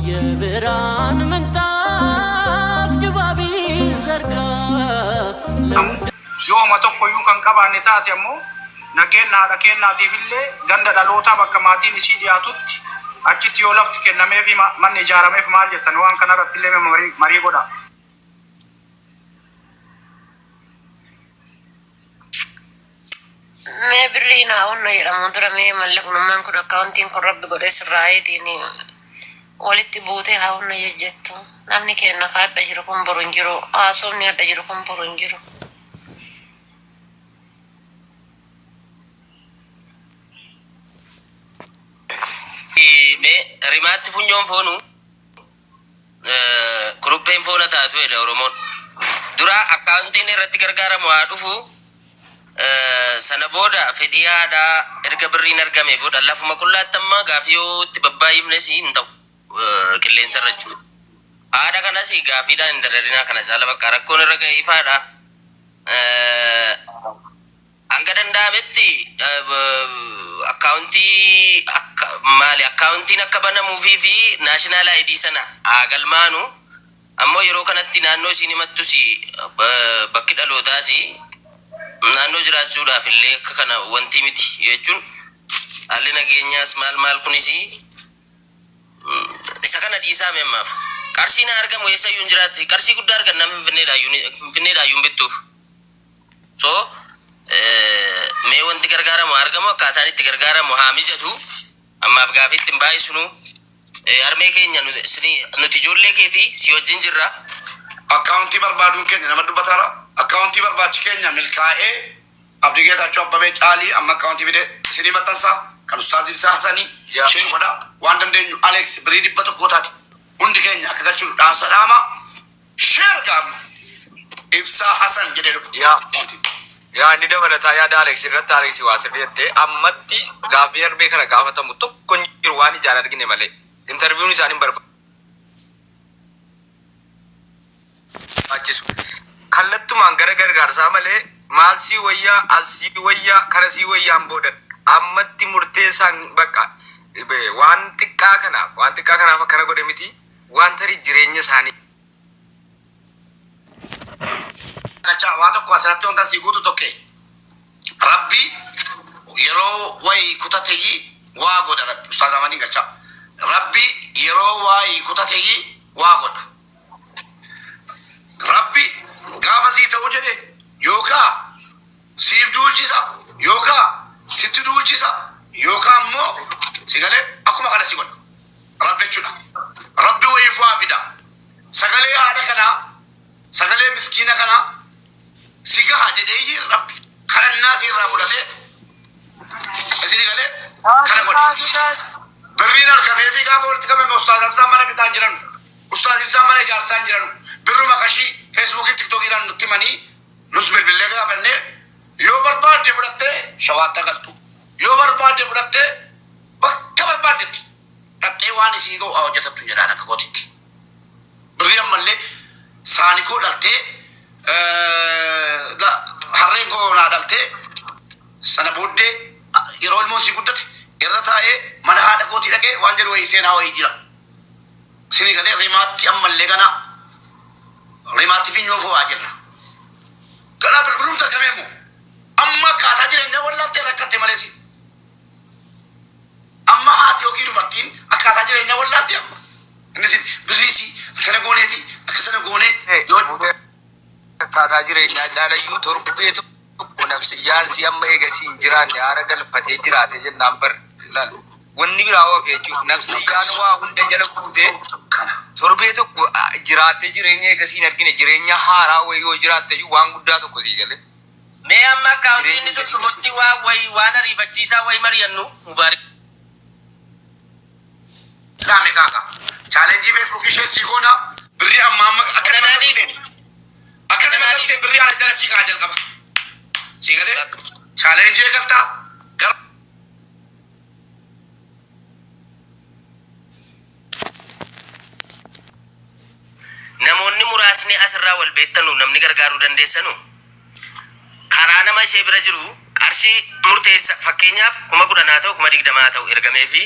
የብርሃን ምንጣፍ ድባብ ይዘርጋ ለውድ Yoo homa tokkoyyuu kan qabaanne taate ammoo nageenna haadha keennaatiif illee ganda dhalootaa bakka maatiin isii dhiyaatutti achitti yoo lafti kennameefi manni ijaarameef maal jettan waan kana irratti illee marii marii godhaa. Mee birrii naa onna jedhamu dura mee mallaqnummaan kun akkaawuntiin kun rabbi godhee sirraa'eetiin walitti buutee haa onna jejjettu. Namni keenya ka hadha jiru kun boru hin jiru. Haasofni hadha jiru kun boru hin jiru. Mee rimaatti funyoon foonu kurupheen foona taatu jedha Oromoon. Dura akkaawuntiin irratti gargaaramu haa dhufu. Sana booda fedhii haadhaa erga birriin argame booda lafuma qullaatti amma gaafii yoo itti babbaayifnes hin ta'u qilleensa irra jechuudha. Haadha kanas gaafiidhaan hin dararinaa kana caala bakka rakkoon irra ga'e ifaadha. Hanga danda'ametti akkaawuntii akka maali akkaawuntiin akka banamuufii fi national ID sana haa galmaanu. Ammoo yeroo kanatti naannoo isiin himattus bakki dhalootaas naannoo jiraachuudhaaf illee akka kana wanti miti jechuun haalli nageenyaas maal maal kunis isa kana dhiisaa mee ammaaf. Qarshiin haa argamu eessayyuu hin jiraatti. Qarshii guddaa argannaan finfinneedhaayyuu hin bittuuf. So mee wanti gargaaramu haa argamu akkaataan itti gargaaramu haa mijatu. Ammaaf gaafii itti hin baay'isnu. Harmee keenya nuti ijoollee keeti si wajjin jirra. Akkaawuntii barbaaduun keenya nama dubbataara. Akkaawuntii barbaachi keenya milkaa'ee Abdii Geetaachoo Abbabee Caalii amma akkaawuntii fide isinii maxxansaa kan Ustaaz Ibsaa Hasanii Yaa. share godha waan dandeenyu Alex birii 100 taate hundi keenya akka galchinu dhaamsa dhaama share gaama Ibsaa Hasan jedhee dhufa. Yaa. Yaa inni dabalataa yaada Alex irratti Alex waa sirrii jettee ammatti gaaffiin harmee kana gaafatamu tokko hin jiru waan ijaan argine malee. Interview'n isaan hin barbaachisu. Kallattumaan gara gargaarsaa malee maal sii wayyaa as sii wayyaa kana sii wayyaan boodan ammatti murteessaan bakka waan xiqqaa kanaaf waan xiqqaa kanaaf akkana godhe miti waan tarii jireenya isaanii Dachaa waa tokko asirratti wanta sii guutu tokke rabbi yeroo wayii kutateyi waa godha rabbi ustaaz Ahmadiin gachaa rabbi yeroo waayii kutateyi waa godha rabbi gaafa sii ta'u jedhe yookaa siif duulchisa yookaa sitti duulchisa yookaa immoo si galee akkuma kana si godha rabbi jechuudha rabbi wayiif waa fida sagalee haadha kanaa sagalee miskiina kanaa si gaha jedhee rabbi kadhannaa si irraa fudhatee isin galee kana godhe. Birriin argamee fi gaafa walitti qabame Ustaaz Hamzaan mana bitaa hin jiran. Ustaaz Ibsaan mana ijaarsaa hin jiran. Birruma kashii Feesbuukii Tiktookiidhaan nutti himanii nus bilbillee gaafannee yoo barbaadde fudhattee shawaatti galtu. Yoo barbaadde fudhattee bakka barbaaddetti dhaqxee waan isii ga'u haa hojjetattu jedhaan akka kootitti. Birrii ammallee saani koo dhaltee harreen koo naa dhaltee sana booddee yeroo ilmoon sii guddate irra taa'ee mana haadha kootii dhaqee waan jedhu wayii seenaa wayii jira. Isinii galee rimaatti ammallee ganaa rimaatti finyoo fo'aa jirra. Ganaa birbirumti argamee immoo amma akkaataa jireenyaa wallaaltee rakkatte malee si. Amma haati yookiin dubartiin akkaataa jireenyaa wallaaltee amma. Innis birriisii akkana goonee fi akka sana goonee yoo Akkaataa jireenyaa caalayyuu torbee tokko nafsiyyaan si amma eegasii hin jiraanne haara galfatee jiraate jennaan bar laal wanni biraa hoo hafe jechuudha nafsiyyaan waa hunda jala guutee kana. torbee tokko jiraattee jireenya eegasii hin argine jireenya haaraa wayii yoo jiraatte iyyuu waan guddaa tokko sii galee. Mee amma akkaawuntiin Jireenyi sun dhufutti waan wayi waan ariifachiisaa wayi mari'annu Mubaarik. Dhaame kaaka. Challenge Facebook ishee sii goona birrii amma amma akka Kana nama naa dhiisi. galcheen akka Kana nama naa galcheen dhiisi. birrii ana jala sii kaa jalqaba. Sii galee challenge eegaltaa gara Namoonni muraasni asirraa wal beektanu namni gargaaruu dandeessanu karaa nama ishee bira jiru qarshii murteessa fakkeenyaaf 10,000 haa ta'u 20,000 haa ta'u ergameefi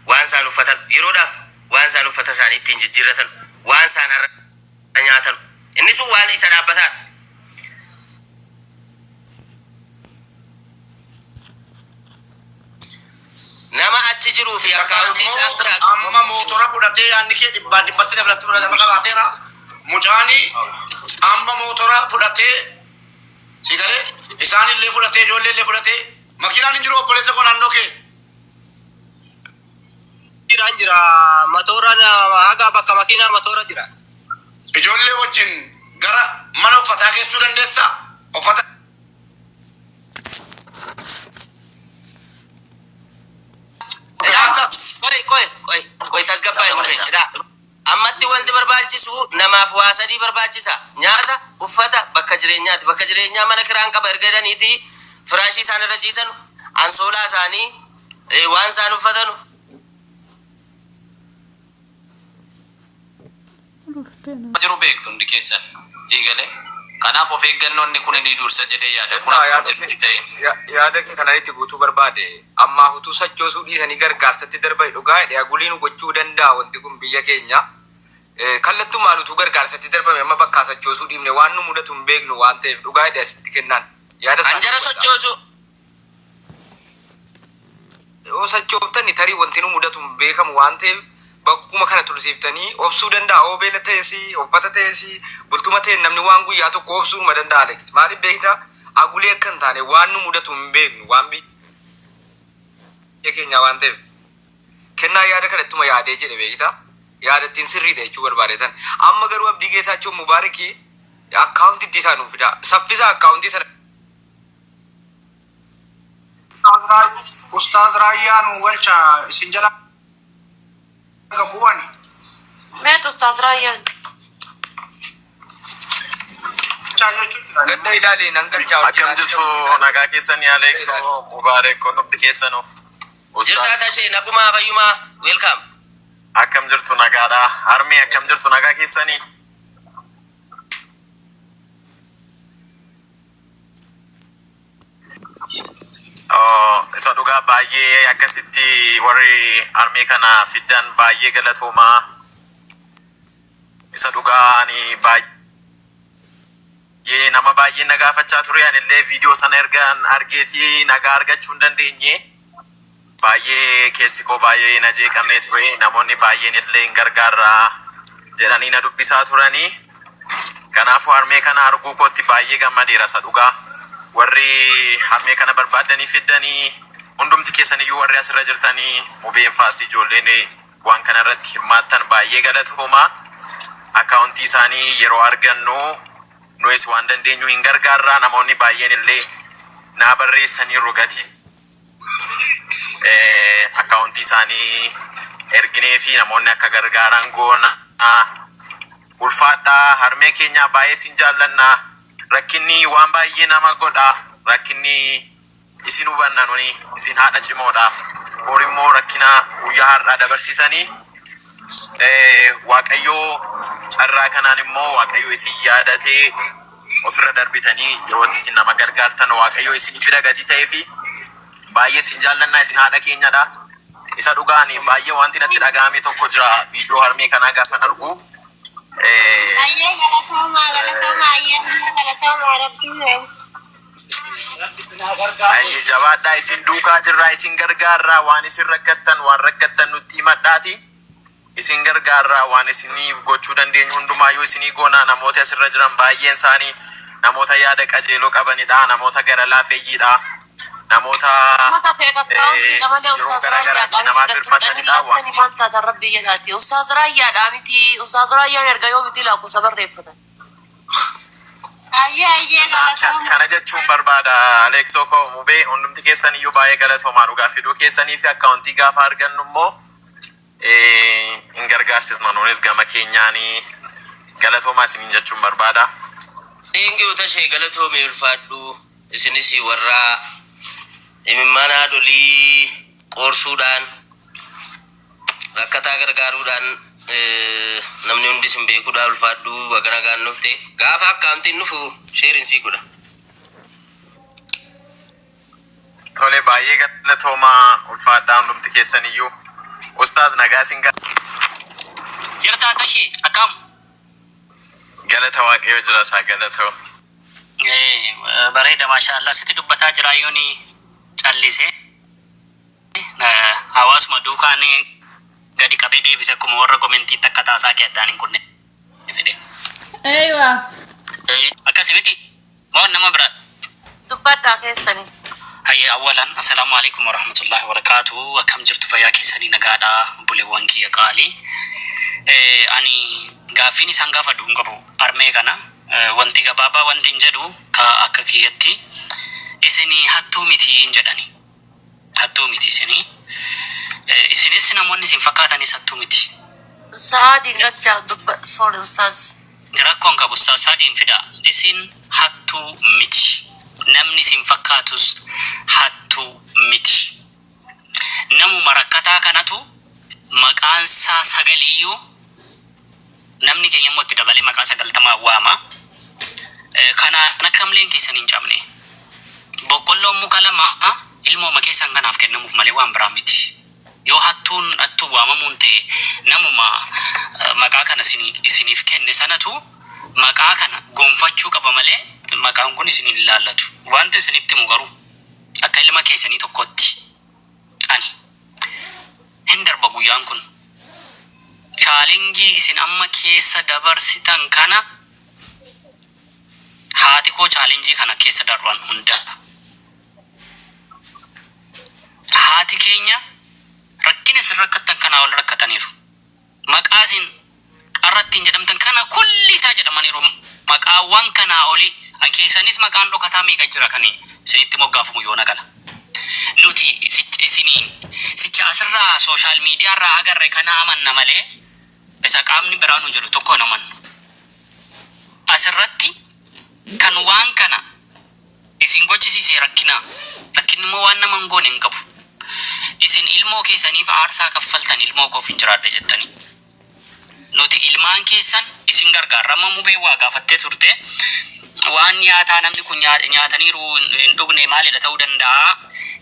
waan isaan uffatan yeroodhaaf Waan isaan uffata isaanii ittiin jijjiirratan, waan isaan har'a nyaatan. Inni sun waan isa dhaabbataadha. Nama achi jiruu fi Isa kana akkaawuntii immoo isaan biraa amma mootora fudhatee yaadni kee dhibbaan dhibbatti dabalatti fudhatama qabaateera. Mucaani amma mootora fudhatee si galee isaan illee fudhatee ijoollee illee fudhatee makiinaan hin jiru obboleessa koo naannoo kee. Jiraan jira matooraan haga bakka makiinaa matoora jira. Ijoollee wajjin gara mana uffataa geessuu dandeessaa? Uffata nyaata Qoy qoy qoy qoy tasgabbaa'e muree jedhaa. Ammatti wanti barbaachisu namaaf waa sadii barbaachisa. Nyaata, uffata, bakka jireenyaati. Bakka jireenyaa mana kiraan qaba erga jedhaniiti firaashii isaan irra ciisanu, ansoolaa isaanii, waan isaan uffatanu, jiru beektu hundi keessan. Sii galee? Kanaaf of eeggannoon kun ni dursa jedhee yaada. Kun Kennaa akkuma yaada jirutti kee ta'e. yaada kee kana itti guutuu barbaade ammaa utuu sochoosuu dhiisanii gargaarsatti darbani dhugaa jedhe agulii nu gochuu danda'a wanti kun biyya keenya kallattumaan utuu gargaarsatti darbame amma bakkaa sochoosuu dhiifne waan nu mudatu hin beeknu waan ta'eef dhugaa jedhe asitti kennaan yaada Kan isaa jara hubadha. sochoosu Yoo sochooftani tarii wanti nu mudatu hin beekamu waan ta'eef bakkuma kana tursiiftanii obsuu danda'a. Hoo beela ta'es, uffata ta'es, bultuma ta'e namni waan guyyaa tokko obsuu numa danda'a Alex. Maaliif beektaa? Agulee akka hin taane waan nu mudatu hin beeknu waan biyya keenyaa waan ta'eef. Kennaa yaada kana ittuma yaadee jedhe beektaa? Yaadattiin sirriidha jechuu barbaadeetan. Amma garuu Abdii Geetaachoo Mubaariki akkaawuntiitti isaa nuuf fidaa. Saffisa akkaawuntii sana Ustaaz Raayyaa nu galcha isin jala bu'ani. Meet Ustaaz Raayyaan. Gadda ilaali nan galchaa Akkam hojii jirtu nagaa keessanii Aleeksoo Mubaareek hundumti keessanuu. Jirtaa Ustaaz tashee nagumaa fayyumaa welcome. akkam jirtu nagaadha. Harmee akkam jirtu nagaa keessanii. Isa dhugaa baay'ee akkasitti warri harmee kana fiddan baay'ee galatoomaa. Isa dhugaa ani baay'ee nama baay'ee na gaafachaa ture anillee viidiyoo sana ergaan argeetii nagaa argachuu hin dandeenye. Baay'ee keessi koo baay'ee na jeeqamee ture namoonni baay'een illee hin gargaarraa jedhanii na dubbisaa turanii. Kanaafuu harmee kana arguu kootti baay'ee gammadeera isa dhugaa. Warri harmee kana barbaaddanii fiddanii hundumti keessaniyyuu warri asirra jirtanii mubeen faas ijoolleen waan kana irratti hirmaattan baay'ee galatoomaa. Akkaawuntii isaanii yeroo argannu nuyis waan dandeenyu hin gargaarraa namoonni baay'een illee naa barreessaniiru gatii akkaawuntii isaanii erginee fi namoonni akka gargaaran goona. Ulfaadhaa harmee keenyaa baay'ee sin jaallanna. Rakkinni waan baay'ee nama godha. Rakkinni isin hubanna nuni isin haadha cimoodha. Bor immoo rakkina guyyaa har'aa dabarsitanii Waaqayyoo carraa kanaan immoo Waaqayyo isin yaadatee ofirra darbitanii yerootti isin nama gargaartan Waaqayyo isin fida gatii ta'ee fi baay'ee isin jaallannaa isin haadha keenyadha. Isa dhugaani baay'ee wanti natti dhaga'ame tokko jira viidiyoo harmee kanaa gaafan argu. Ayyee galatoomaa galatoomaa ayyee galatoomaa rabbiin. Ayyee jabaadhaa isin duukaa jirraa isin gargaarraa waan isin rakkattan waan rakkattan nutti himadhaati. Isin gargaarraa waan isiniif gochuu dandeenyu hundumaayyuu isinii goonaa namoota asirra jiran baay'een isaanii namoota yaada qajeeloo qabanidha namoota gara laafeeyyiidha namoota Uummata feek akkaawuntiidha malee yeroo Ustaaz gara Raayyaadha garaatti miti namaaf gad tuqxanii hirmatanidha waan laaltanii maal taatan rabbii jedhaati. Ustaaz Raayyaadha miti Ustaaz Raayyaan erga yoo miti lakkoofsa barreeffatan. Ayyee ayyee galatoomaa. Kana jechuun barbaada Aleeksoo koo mubee hundumti keessan iyyuu baay'ee galatoomaa dhugaa fiduu keessanii fi akkaawuntii gaafa argannu immoo hin gargaarsisna nuunis gama keenyaanii galatoomaa isiniin jechuun barbaada. Thank you tashee galatoomi ulfaadhu isinis warra imimmaan haadholii qoorsuudhaan rakkataa gargaaruudhaan namni hundi isin beekudha ulfaadhu baga nagaan dhufte gaafa akkaawuntiin dhufu sheerin sii godha. Tole baay'ee galatoomaa ulfaadhaa hundumti keessan iyyuu. Ustaaz nagaa isin Jirtaa tashee akkam? Galata Waaqayyoo jira isaa galatoo. Bareeda, maashaallah, sitti dubbataa jira yooni callisee. Hawaasuma duukaan gadi qabee deebise akkuma warra commentiitti akka taasaa kee addaan hin kunne fide. Eeywa. Akkasi miti? Moo nama biraadha? Dubbadhaa keessanii. Hayya, awwalan assalaamu alaikum warahmatullahi wabarakatuh. Akkam jirtu? Fayyaa keessanii? Nagaadha? Buleewwan kiyya qaalii. Ani gaaffiin isaan gaafadhu hin qabu armee kana. Wanti gabaabaa wanti hin jedhu ka akka kiyyatti isinii hattuu miti hin jedhani. Hattuu miti isinii. Isinis namoonni isin fakkaatanis hattuu miti. Sa'aatiin galchaa dubba, sorry ustaaz. Rakkoon qabu, saadiin fida. Isin hattuu miti. Namni isin fakkaatus hattuu miti. Namuma rakkataa kanatu maqaansaa sagaliyyuu namni keenya immoo itti dabalee maqaa 90 waama. Kanaan akka hamleen keessan hin cabne. Boqqolloon muka lama ilmooma keessan kanaaf kennamuuf malee waan biraa miti. Yoo hattuun hattuu waamamuun ta'e, namuma maqaa kana isiniif kenne sanatu maqaa kana gonfachuu qaba malee maqaan kun isin hin ilaallatu. Wanti isinitti himu garuu akka ilma keessanii tokkotti ani hin darba guyyaan kun. Challenge isin amma keessa dabarsitan kana haati koo challenge kana keessa darban hunda. Haati keenya rakkina isin rakkattan kanaa ol rakkataniiru. Maqaa isin irrattiin jedhamtan kana kulli isaa jedhamaniiru. Maqaawwan kanaa oli an keessanis maqaan dhokataa meeqa jira kan isinitti moggaafamu yoona kana. Nuti isiniin sicha asirraa social media irraa agarre kana amanna malee isa qaamni biraa nu jedhu tokko hin amannu. Asirratti kan waan kana isin gochisiise rakkina. Rakkinni immoo waan nama hin goone hin qabu. Isin ilmoo keessaniif aarsaa kaffaltan, ilmoo koof hin jiraadha jettanii. Nuti ilmaan keessan isin gargaarra. Amma mubee waa gaafattee turte. Waan nyaataa namni kun nyaataniiru hin dhugne maalidha ta'uu danda'a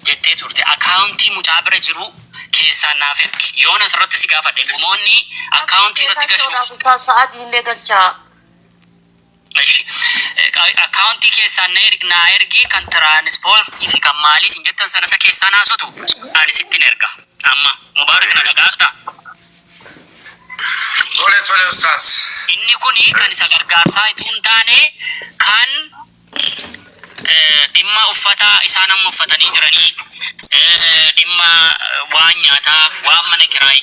jettee turte. Akkaawuntii mucaa bira jiru keessaan naaf ergi. Yoon asirratti si gaafadhe namoonni akkaawuntii irratti gashu. Sa'aatiin illee galchaa. Ishi. Akkaawuntii keessaan na ergi, naa ergi, kan tiraanispoortii fi kan maalii isin jettan sana isa keessaan haasotu ani sittin erga. Amma Mubaarak, na dhagaata. Tole, tole ustaas. Inni kuni kan isa gargaarsaa itoo hin taane kan dhimma uffata isaan amma uffatanii jiranii, dhimma waan nyaataa, waan mana kiraay.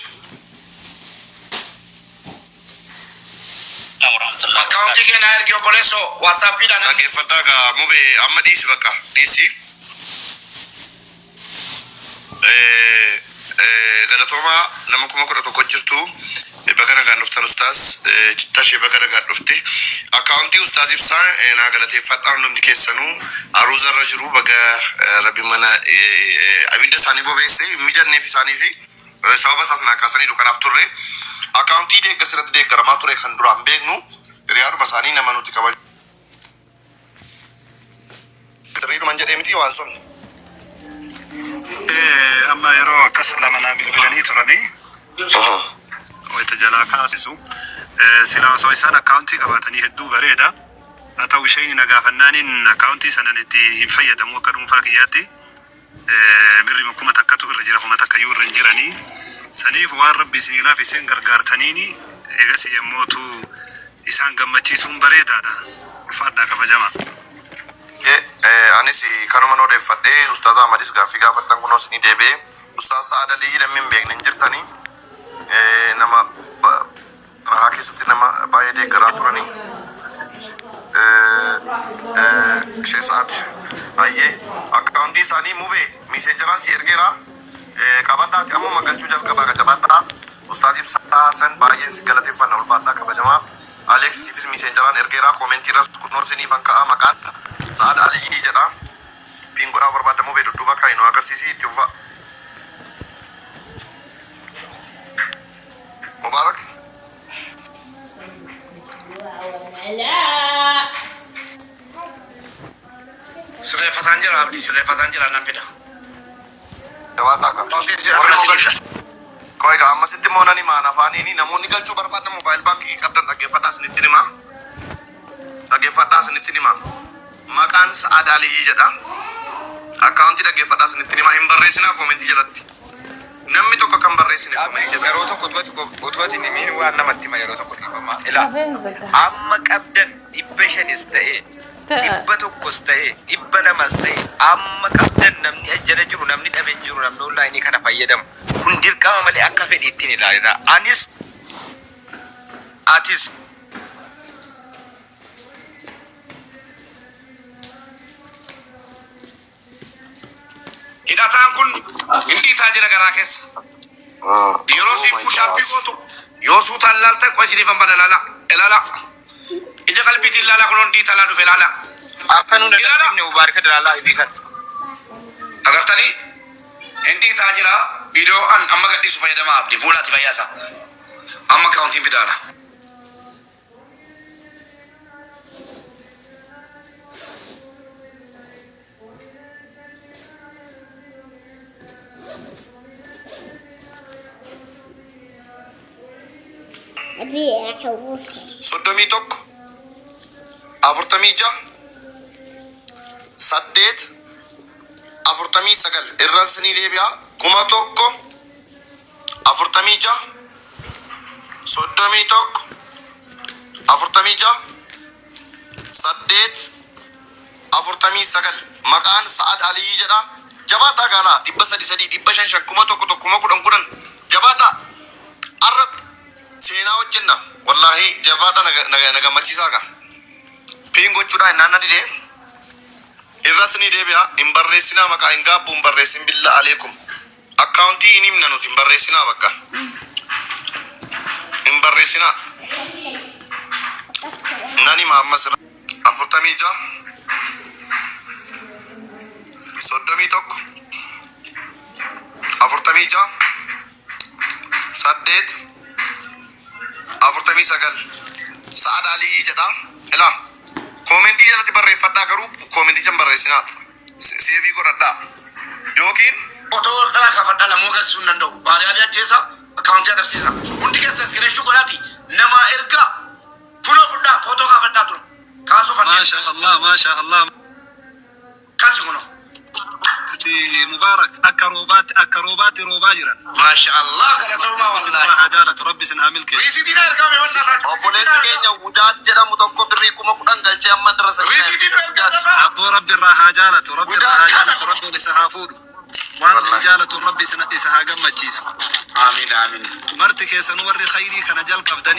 Akkaawuntii kee naa ergi obboleessoo, WhatsAppiidhaan. Dhaggeeffadhaa gaa, mubee amma dhiisi, bakka dhiisi. Galatoomaa, nama 11,000 jirtu, baga nagaan dhuftan. Ustaas Tashee, baga nagaan dhufte. Akkaawuntii ustaas Ibsaa naa galateeffadhaa hundumti keessanuu. Aruuza irra jiru, baga rabbi mana abidda isaanii bobeesse hin mijanneef isaanii fi sababa isaas naa kaasaniiru. Kanaaf turre akkaawuntii deeggarsa irratti deeggaramaa ture kan duraan beeknu hiriyaadhuma isaanii nama nuti kabaju sirriidhuman jedhee miti waan somne. Amma yeroo akkas lama naa bilbilanii turanii wayita jalaa kaasisu sila osoo isaan akkaawuntii qabaatanii hedduu bareeda. Haa ta'u, isheen na gaafannaaniin akkaawuntii sanan itti hin fayyadamu akka dhuunfaa kiyyaatti, birri 1000tu irra jira, 1000 iyyuu irra hin jiranii. Saniif waan rabbi isinii laafiseen gargaartaniini egas yemmootu isaan gammachiisuun bareedaadha. Ulfaadhaa, kabajamaa. Anis kanuman odeeffadhe. Ustaaz Ahmadis gaaffii gaafattan kunoo isinii deebi'ee. Ustaaz Sa'ad Alii namni hin beekne hin jirtanii, nama rahaa keessatti nama baay'ee deeggaraa turanii. Ishee sa'aati. Ayyee, akkaawuntii isaanii mubee Messengeraan si ergeera. Qabadhaati ammuma galchuu jalqabaa, qacabaadhaa. Ustaaz Ibsaa Hasan, baay'een si galateeffanna, ulfaadhaa, kabajamaa. Alex, siifis Messengeraan ergeera. Commentii irras kunoo isiniifan ka'a, maqaan Sa'ad Aliyyi jedha. Pin godhaa barbaadda mubee dudduuba kaa'i nu agarsiisi, itti fufaa. Mubaarak. Sirreeffataan jira Abdii, sirreeffataan jira, nan fida. Jabaadhaa ka. Akkaawuntii Warri asirratti moo galcha. Qoy egaa ammasitti immoo nan himaan afaaniini namoonni galchuu barbaadan mobile baankii qabdan dhaggeeffadhaa isinitti hima. Dhaggeeffadhaa isinitti hima. Maqaan Sa'aad Aliyyii jedha. Akkaawuntii dhaggeeffadhaa isinitti hima. Hin barreessinaa koomentii jalatti. Namni tokko kan barreessine koomentii Yeroo jalatti. tokko utuu ati himiin waan namatti hima yeroo tokko dhiifama. Ilaa amma qabdan 500s ta'e 100s ta'e 200s ta'e amma qabdan namni ajjala jiru namni dhabe hin jiru namni onlaayinii kana fayyadamu kun dirqama malee akka fedhiitti hin ilaalina. Anis atis Hidhataan kun hin dhiitaa jira garaa keessa. Yeroo Oh siin my pushaappii God. gootu yoo suutaan laaltan qoy isiniifan bana laala. Ilaala. Ija qalbiitiin laalaa kunoon dhiitaa laa dhufe laala. Akka nuun Ilaala. agarsiifne mubaarika dalaalaa ifii kan. Agartanii hin dhiitaa jira. Viidiyoo an amma gadhiisu fayyadamaa abdi fuulaati fayyaasa. Amma kaawuntiin fidaara. 31 46 8 49 irraan sinii deebi'a 1000 46 31 46 8 49 maqaan Sa'ad Aliyyii jedha. Jabaadhaa gaalaa 300 300 500 5 1000 1000 10,000 10,000 jabaadhaa arra seenaa hojjenna wallaahi jabaadhaa na gammachiisaa gaa pin gochuudhaa hin naanna didee irras ni deebi'a hin barreessinaa maqaa hin gaabbu hin barreessin billa aleekum akkaawuntii hin himna nuti hin barreessinaa bakka hin barreessinaa nan hima ammas 46 31 46 8 49 Sa'ad Aliyyii jedha. Ilaa koomentii jalatti barreeffadhaa garuu koomentii hin barreessinaa. Seevii godhadhaa. Yookiin Otoo harka kaafadhaa lamuu agarsiisuu hin danda'u. Baadiyyaa ajjeesa akkaawuntii agarsiisa. Hundi keessa iskireeshuu godhaati namaa ergaa kunoo fudhaa footoo kaafadhaa tura. Kaasuu fanneen. Maasha Allah, maasha Allah. Kasi kunoo. Ati Mubaarak akka roobaatti akka roobaatti roobaa jiran. Maasha Allah galatoomaa Rabbi isin wallaahi. irraa haa jaalatu, Rabbi isin haa milkeessu. Riisiitiin ergame wallaahi. Obboleessi keenya Wudaad jedhamu tokko birrii 10,000 galchee amma irra sanii Riisiitiin ergame Wudaad. dafaa. Abboo Rabbi irraa haa jaalatu, Rabbi irraa Wudaad. haa jaalatu, Rabbi isa haa fuudhu. Waan isin Wallaahi. jaalatu Rabbi isa haa gammachiisu. Amiin amiin. Marti keessanuu warri khayrii kana jalqabdanii.